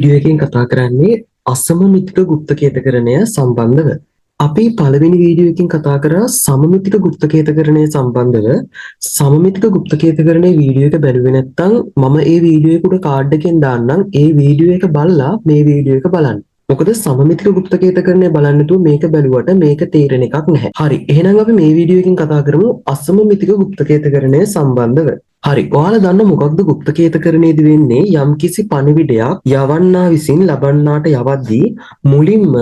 Video එකෙන් කතා කරන්නේ අසමමිතික ගුප්තකේතකරණය සම්බන්ධව. අපි පළවෙනි වීඩියෝ එකෙන් කතා කරා සමමිතික ගුප්තකේතකරණය සම්බන්ධව. සමමිතික ගුප්තකේතකරණය වීඩියෝ එක බැලුවේ නැත්නම් මම ඒ වීඩියෝ එක උඩ කාඩ් එකෙන් දාන්නම්. ඒ වීඩියෝ එක බලලා මේ වීඩියෝ එක බලන්න. මොකද සමමිතික ගුප්තකේතකරණය බලන්න නැතුව මේක බැලුවට මේක තේරෙන එකක් නැහැ. හරි. එහෙනම් අපි මේ වීඩියෝ එකෙන් කතා කරමු අසමමිතික ගුප්තකේතකරණය සම්බන්ධව. හරි. ඔයාලා දන්න මොකක්ද ගුප්තකේතකරණයේදී වෙන්නේ? යම්කිසි පණිවිඩයක් යවන්නා විසින් ලබන්නාට යවද්දී මුලින්ම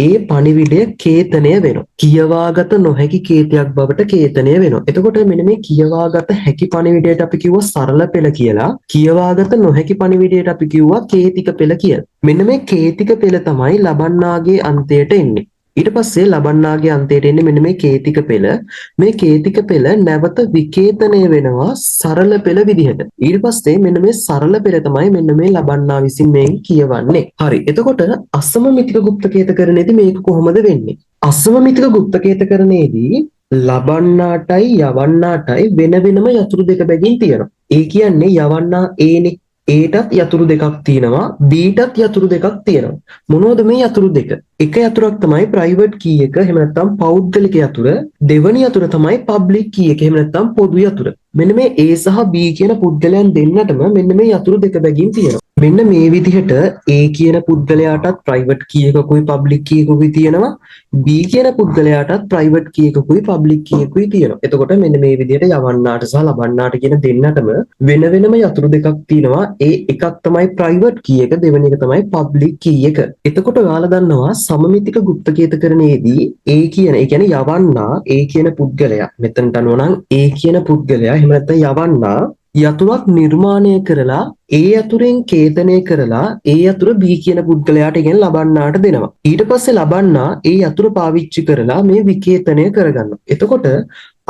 ඒ පණිවිඩය කේතනය වෙනවා. කියවාගත නොහැකි කේතයක් බවට කේතනය වෙනවා. එතකොට මෙන්න මේ කියවාගත හැකි පණිවිඩයට අපි කිව්වා සරල පෙළ කියලා. කියවාගත නොහැකි පණිවිඩයට අපි කිව්වා කේතික පෙළ කියලා. මෙන්න මේ කේතික පෙළ තමයි ලබන්නාගේ අන්තයට එන්නේ. ඊට පස්සේ ලබන්නාගේ අන්තයට එන්නේ මෙන්න මේ කේතික පෙළ. මේ කේතික පෙළ නැවත විකේතනය වෙනවා සරල පෙළ විදිහට. ඊට පස්සේ මෙන්න මේ සරල පෙළ තමයි මෙන්න මේ ලබන්නා විසින් මේක කියවන්නේ. හරි. එතකොට අසමමිතික ගුප්තකේතකරණයේදී මේක කොහොමද වෙන්නේ? අසමමිතික ගුප්තකේතකරණයේදී ලබන්නාටයි යවන්නාටයි වෙන වෙනම යතුරු දෙක බැගින් තියෙනවා. ඒ කියන්නේ යවන්නා ඒනේ ඒටත් යතුරු දෙකක් තියෙනවා, බීටත් යතුරු දෙකක් තියෙනවා. මොනවද මේ යතුරු දෙක? එක යතුරක් තමයි ප්‍රයිවට් කී එක, එහෙම නැත්නම් පෞද්ගලික යතුර. දෙවනි යතුර තමයි පබ්ලික් කී එක, එහෙම නැත්නම් පොදු යතුර. මෙන්න මේ A සහ B කියන පුද්ගලයන් දෙන්නටම මෙන්න මේ යතුරු දෙක බැගින් තියෙනවා. මෙන්න මේ විදිහට A කියන පුද්ගලයාටත් ප්‍රයිවට් කී එකකුයි පබ්ලික් කී එකකුයි තියෙනවා. B කියන පුද්ගලයාටත් ප්‍රයිවට් කී එකකුයි පබ්ලික් කී එකකුයි තියෙනවා. එතකොට මෙන්න මේ විදිහට යවන්නාට සහ ලබන්නාට කියන දෙන්නටම වෙන වෙනම යතුරු දෙකක් තියෙනවා. ඒ එකක් තමයි ප්‍රයිවට් කී එක, දෙවෙනි එක තමයි පබ්ලික් කී එක. එතකොට ඔයාලා දන්නවා සමමිතික ගුප්තකේතකරණයේදී A කියන, ඒ කියන්නේ යවන්නා A කියන පුද්ගලයා, මෙතනට අනුව නම් A කියන පුද්ගලයා එහෙම නැත්නම් යවන්නා යතුරක් නිර්මාණය කරලා ඒ යතුරෙන් කේතනය කරලා ඒ යතුර B කියන පුද්ගලයාට, ඒ කියන්නේ ලබන්නාට දෙනවා. ඊට පස්සේ ලබන්නා ඒ යතුර පාවිච්චි කරලා මේ විකේතනය කරගන්නවා. එතකොට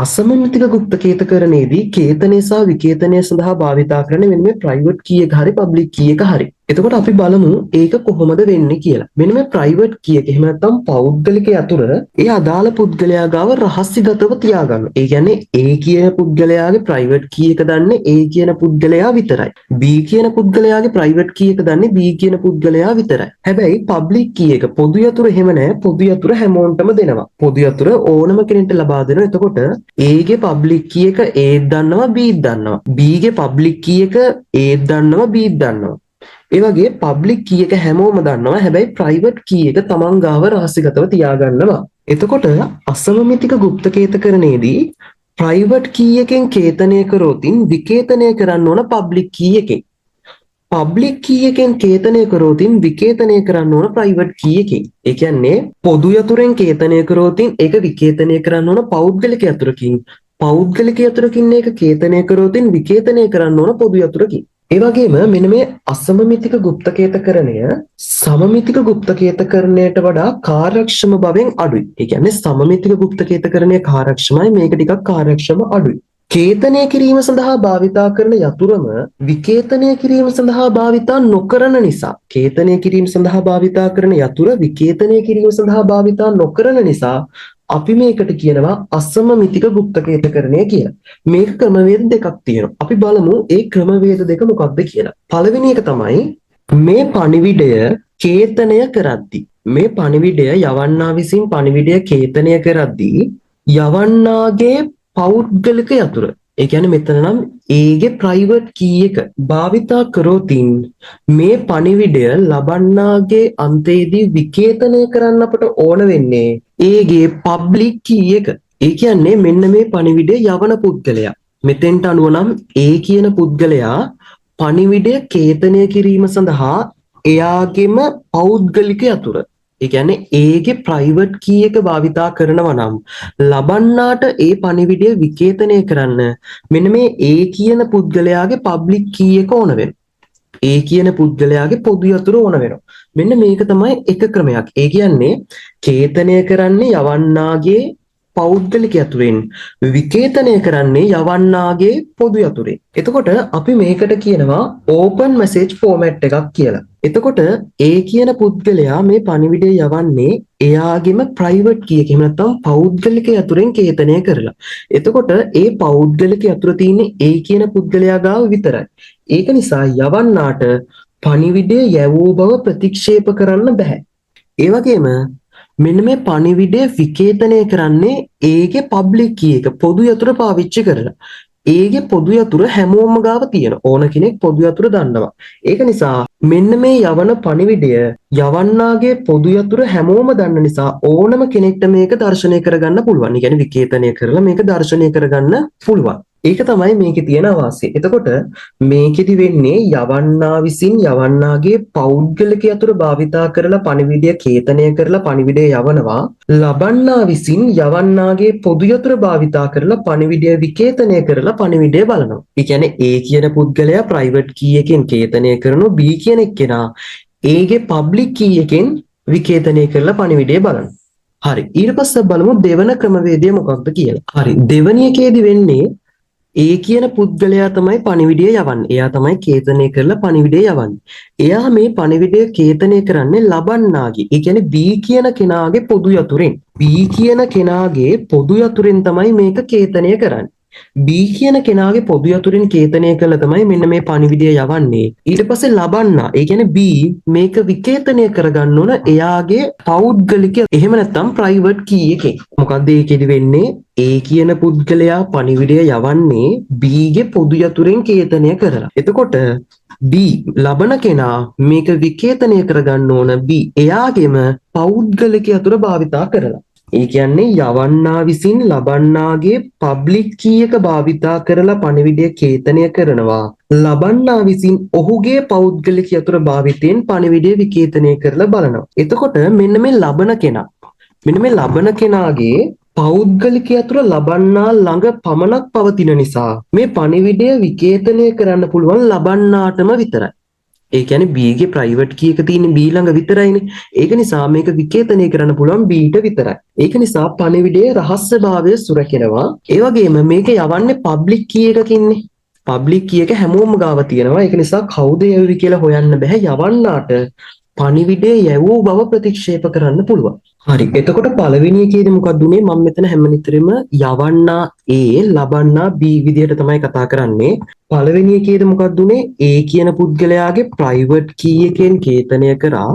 අසමමිතික ගුප්තකේතකරණයේදී කේතනය සහ විකේතනය සඳහා භාවිතා කරන්නේ මෙන්න මේ ප්‍රයිවට් කී එක හරි පබ්ලික් කී එක හරි. එතකොට අපි බලමු ඒක කොහොමද වෙන්නේ කියලා. මෙන්න මේ ප්‍රයිවට් කී එක එහෙම නැත්නම් පෞද්ගලික යතුර ඒ අදාළ පුද්ගලයා ගාව රහසිගතව තියාගන්න. ඒ කියන්නේ A කියන පුද්ගලයාගේ ප්‍රයිවට් කී එක දන්නේ A කියන පුද්ගලයා විතරයි. B කියන පුද්ගලයාගේ ප්‍රයිවට් කී එක දන්නේ B කියන පුද්ගලයා විතරයි. හැබැයි පබ්ලික් කී එක, පොදු යතුර එහෙම නෑ. පොදු යතුර හැමෝන්ටම දෙනවා. පොදු යතුර ඕනම කෙනෙක්ට ලබා දෙනවා. එතකොට A ගේ පබ්ලික් කී එක A දන්නවා, B දන්නවා. B ගේ පබ්ලික් කී එක A දන්නවා, B දන්නවා. ඒ වගේ පබ්ලික් කී එක හැමෝම දන්නවා. හැබැයි ප්‍රයිවට් කී එක තමන් ගාව රහසිගතව තියාගන්නවා. එතකොට අසමමිතික ගුප්තකේතකරණයේදී ප්‍රයිවට් කී එකෙන් කේතනය කරොතින් විකේතනය කරන්න ඕන පබ්ලික් කී එකෙන්. පබ්ලික් කී එකෙන් කේතනය කරොතින් විකේතනය කරන්න ඕන ප්‍රයිවට් කී එකෙන්. ඒ කියන්නේ පොදු යතුරෙන් කේතනය කරොතින් ඒක විකේතනය කරන්න ඕන පෞද්ගලික යතුරකින්. පෞද්ගලික යතුරකින් ඒක කේතනය කරොතින් විකේතනය කරන්න ඕන පොදු යතුරකින්. ඒ වගේම මෙන්න මේ අසමමිතික ගුප්තකේතකරණය සමමිතික ගුප්තකේතකරණයට වඩා කාර්යක්ෂම බවෙන් අඩුයි. ඒ කියන්නේ සමමිතික ගුප්තකේතකරණය කාර්යක්ෂමයි, මේක ටිකක් කාර්යක්ෂම අඩුයි. කේතනය කිරීම සඳහා භාවිතා කරන යතුරම විකේතනය කිරීම සඳහා භාවිතා නොකරන නිසා, කේතනය කිරීම සඳහා භාවිතා කරන යතුර විකේතනය කිරීම සඳහා භාවිතා නොකරන නිසා අපි මේකට කියනවා අසමමිතික ගුප්තකේතකරණය කියලා. මේක ක්‍රමවේද දෙකක් තියෙනවා. අපි බලමු ඒ ක්‍රමවේද දෙක මොකක්ද කියලා. පළවෙනි එක තමයි මේ පණිවිඩය කේතනය කරද්දී, මේ පණිවිඩය යවන්නා විසින් පණිවිඩය කේතනය කරද්දී යවන්නාගේ පෞද්ගලික යතුර, ඒ කියන්නේ මෙතන නම් ඒගේ ප්‍රයිවට් කී එක භාවිතා කරොතින් මේ පණිවිඩය ලබන්නාගේ අන්තයේදී විකේතනය කරන්න අපට ඕන වෙන්නේ ඒගේ පබ්ලික් කී එක. ඒ කියන්නේ මෙන්න මේ පණිවිඩය යවන පුද්ගලයා. මෙතෙන්ට අනුව නම් ඒ කියන පුද්ගලයා පණිවිඩය කේතනය කිරීම සඳහා එයාගේම පෞද්ගලික යතුර, ඒ කියන්නේ ඒගේ ප්‍රයිවට් කී එක භාවිතා කරනවා නම් ලබන්නාට ඒ පණිවිඩය විකේතනය කරන්න මෙන්න මේ ඒ කියන පුද්ගලයාගේ පබ්ලික් කී එක ඕන වෙනවා. ඒ කියන පුද්ගලයාගේ පොදු යතුර ඕන වෙනවා. මෙන්න මේක තමයි එක ක්‍රමයක්. ඒ කියන්නේ කේතනය කරන්නේ යවන්නාගේ පෞද්ගලික යතුරෙන්, විකේතනය කරන්නේ යවන්නාගේ පොදු යතුරෙන්. එතකොට අපි මේකට කියනවා ඕපන් මැසේජ් ෆෝමැට් එකක් කියලා. එතකොට ඒ කියන පුද්ගලයා මේ පණිවිඩය යවන්නේ එයාගේම ප්‍රයිවට් කී එක, එහෙම නැත්නම් පෞද්ගලික යතුරෙන් කේතනය කරලා. එතකොට ඒ පෞද්ගලික යතුර තියෙන්නේ ඒ කියන පුද්ගලයා ගාව විතරයි. ඒක නිසා යවන්නාට පණිවිඩය යැවූ බව ප්‍රතික්ෂේප කරන්න බෑ. ඒ වගේම මෙන්න මේ පණිවිඩය විකේතනය කරන්නේ ඒගේ පබ්ලික් කී එක, පොදු යතුර පාවිච්චි කරලා. ඒගේ පොදු යතුර හැමෝම ගාව තියෙන. ඕන කෙනෙක් පොදු යතුර දන්නවා. ඒක නිසා මෙන්න මේ යවන පණිවිඩය යවන්නාගේ පොදු යතුර හැමෝම දන්න නිසා ඕනම කෙනෙක්ට මේක දර්ශනය කරගන්න පුළුවන්. ඒ කියන්නේ විකේතනය කරලා මේක දර්ශනය කරගන්න පුළුවන්. ඒක තමයි මේකේ තියෙන අවාසිය. එතකොට මේකෙදි වෙන්නේ යවන්නා විසින් යවන්නාගේ පෞද්ගලික යතුර භාවිතා කරලා පණිවිඩය කේතනය කරලා පණිවිඩය යවනවා. ලබන්නා විසින් යවන්නාගේ පොදු යතුර භාවිතා කරලා පණිවිඩය විකේතනය කරලා පණිවිඩය බලනවා. ඒ කියන්නේ A කියන පුද්ගලයා ප්‍රයිවට් කී එකෙන් කේතනය කරනවා, B කියන එක්කෙනා ඒගේ පබ්ලික් කී එකෙන් විකේතනය කරලා පණිවිඩය බලනවා. හරි. ඊට පස්සේ බලමු දෙවන ක්‍රමවේදය මොකක්ද කියලා. හරි. දෙවනි එකේදී වෙන්නේ ඒ කියන පුද්ගලයා තමයි පණිවිඩය යවන්නේ. එයා තමයි කේතනය කරලා පණිවිඩය යවන්නේ. එයා මේ පණිවිඩය කේතනය කරන්නේ ලබන්නාගේ, ඒ කියන්නේ B කියන කෙනාගේ පොදු යතුරෙන්. B කියන කෙනාගේ පොදු යතුරෙන් තමයි මේක කේතනය කරන්නේ. B කියන කෙනාගේ පොදු යතුරින් කේතනය කළා තමයි මෙන්න මේ පණිවිඩය යවන්නේ. ඊට පස්සේ ලබන්නා, ඒ කියන්නේ B මේක විකේතනය කරගන්න ඕන එයාගේ පෞද්ගලික, එහෙම නැත්නම් ප්‍රයිවට් කී එකෙන්. මොකද්ද ඒකෙදි වෙන්නේ? A කියන පුද්ගලයා පණිවිඩය යවන්නේ B ගේ පොදු යතුරෙන් කේතනය කරලා. එතකොට B ලබන කෙනා මේක විකේතනය කරගන්න ඕන B එයාගේම පෞද්ගලික යතුර භාවිතා කරලා. ඒ කියන්නේ යවන්නා විසින් ලබන්නාගේ පබ්ලික් කී එක භාවිතා කරලා පණිවිඩය කේතනය කරනවා. ලබන්නා විසින් ඔහුගේ පෞද්ගලික යතුර භාවිතයෙන් පණිවිඩය විකේතනය කරලා බලනවා. එතකොට මෙන්න මේ ලබන කෙනා, මෙන්න මේ ලබන කෙනාගේ පෞද්ගලික යතුර ලබන්නා ළඟ පමණක් පවතින නිසා මේ පණිවිඩය විකේතනය කරන්න පුළුවන් ලබන්නාටම විතරයි. ඒ කියන්නේ B ගේ ප්‍රයිවට් කී එක තියෙන්නේ B ළඟ විතරයිනේ. ඒක නිසා මේක විකේතනය කරන්න පුළුවන් B ට විතරයි. ඒක නිසා පණිවිඩයේ රහස්‍යභාවය සුරැකෙනවා. ඒ වගේම මේක යවන්නේ පබ්ලික් කී එකකින්නේ. පබ්ලික් කී එක හැමෝම ගාව තියෙනවා. ඒක නිසා කවුද යවුවේ කියලා හොයන්න බෑ. යවන්නාට පණිවිඩය යැවූ බව ප්‍රතික්ෂේප කරන්න පුළුවන්. හරි. එතකොට පළවෙනි එකේදී මොකක්ද උනේ? මම මෙතන හැම නිතරම යවන්නා A ලබන්නා B විදිහට තමයි කතා කරන්නේ. පළවෙනි එකේදී මොකක්ද උනේ? A කියන පුද්ගලයාගේ ප්‍රයිවට් කී එකෙන් කේතනය කරා.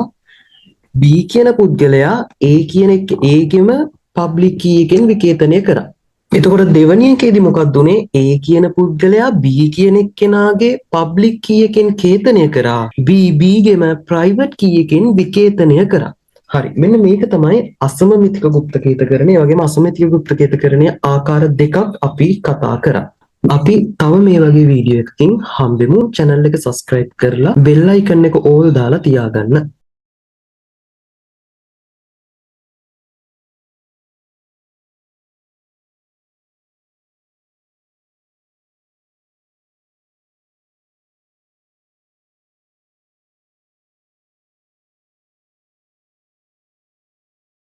B කියන පුද්ගලයා A කියන ඒගෙම පබ්ලික් කී එකෙන් විකේතනය කරා. එතකොට දෙවනි එකේදී මොකක්ද උනේ? A කියන පුද්ගලයා B කියන එක්කෙනාගේ පබ්ලික් කී එකෙන් කේතනය කරා. B B ගෙම ප්‍රයිවට් කී එකෙන් විකේතනය කරා. හරි. මෙන්න මේක තමයි අසමමිතික ගුප්තකේතකරණය. ඒ වගේම අසමමිතික ගුප්තකේතකරණය ආකාර දෙකක් අපි කතා කරා. අපි තව මේ වගේ වීඩියෝ එකකින් හම්බෙමු. චැනල් එක සබ්ස්ක්‍රයිබ් කරලා බෙල් අයිකන් එක ඕල් දාලා තියාගන්න.